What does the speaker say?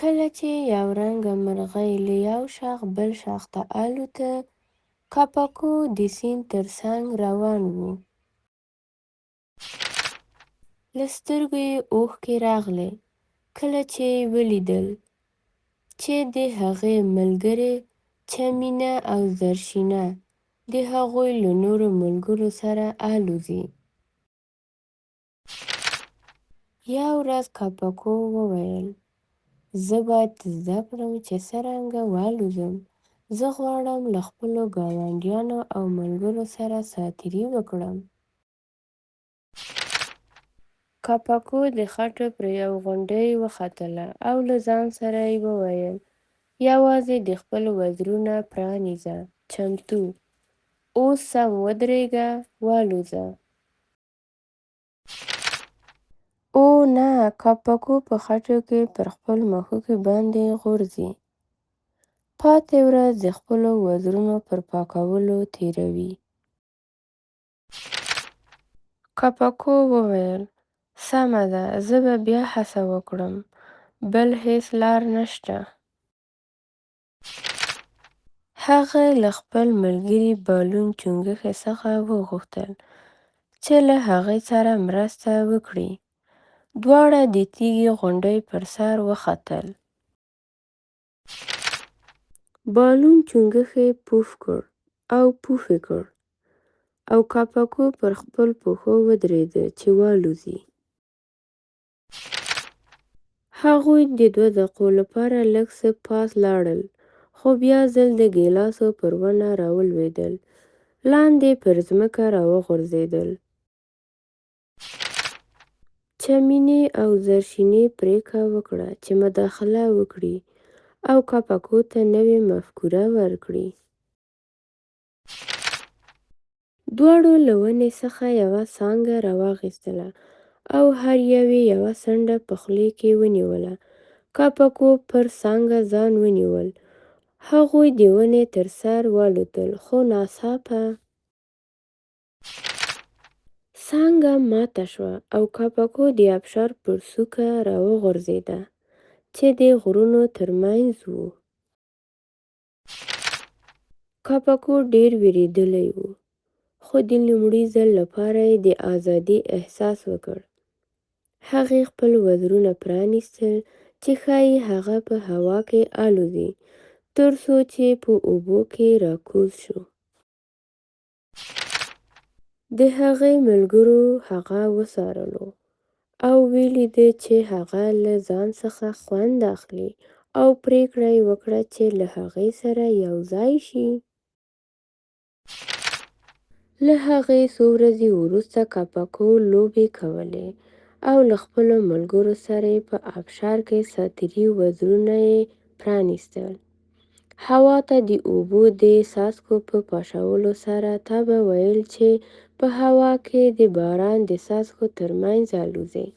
کله چې یو رنګه مرغۍ له یو شاخ بل شاخ ته الوته، کاپکو د سیند تر څنګ روان و. له سترګو یې اوښکې راغلې کله چې یې ولیدل چې د هغې ملګرې چمینه او زرشینه د هغوی له نورو ملګرو سره الوزي. یوه ورځ کاپکو وویل: "زه باید زده کړم چې څرنګه والوزم. زه غواړم له خپلو ګاونډیانو او ملګرو سره ساتیري وکړم." کاپکو د خټو پر یوه غونډۍ وختله او له ځان سره یې وویل: "یوازې دې خپل وزرونه پرانیزه، چمتو! اوس سم ودرېږه، والوزه!" اوه نه! کاپکو په خټو کې پر خپل مښوکې باندې غورځي. پاتې ورځ د خپلو وزرونو پر پاکولو تېروي. کاپکو وویل: "سمه ده، زه به بیا هڅه وکړم. بل هېڅ لار نه شته." هغه له خپل ملګري بالون چونګښې څخه وغوښتل چې له هغې سره مرسته وکړي. دواړه د تیږې غونډۍ پر سر وختل. بالون چونګښې پوف کړ او پوف یې کړ، او کاپکو پر خپلو پښو ودرېده چې والوزي. هغوی د دوو دقیقو لپاره لږ څه پاس لاړل، خو بیا ځل د ګیلاسو پر ونه راولوېدل، لاندې پر ځمکه راوغورځېدل. چمینې او زرشینې پرېکړه وکړه چې مداخله وکړي او کاپکو ته نوې مفکوره ورکړي. دواړو له ونې څخه یوه څانګه راواخیستله او هر یو یې یوه څنډه په خولې کې ونیوله. کاپکو پر څانګه ځان ونیول. هغوی د ونې تر سر والوتل، خو ناڅاپه څانګه ماته شوه او کاپکو د آبشار پر څوکه راوغورځېده چې د غرونو تر منځ وه. کاپکو ډېر وېرېدلی و، خو د لومړي ځل لپاره یې د آزادۍ احساس وکړ. هغې خپل وزرونه پرانیستل چې ښایي هغه په هوا کې الوزي تر څو چې په اوبو کې راکوز شو. د هغې ملګرو هغه وڅارلو او ویې لیده چې هغه له ځان څخه خوند اخلي او پرېکړه یې وکړه چې له هغې سره یو ځای شي. له هغې څو ورځې وروسته کاپکو لوبې کولې او له خپلو ملګرو سره یې په آبشار کې ساتیري وزرونه یې پرانیستل. هوا ته د اوبو د څاڅکو په پاشلو سره تا به ویل چې په هوا کې د باران د څاڅکو تر منځ الوزي.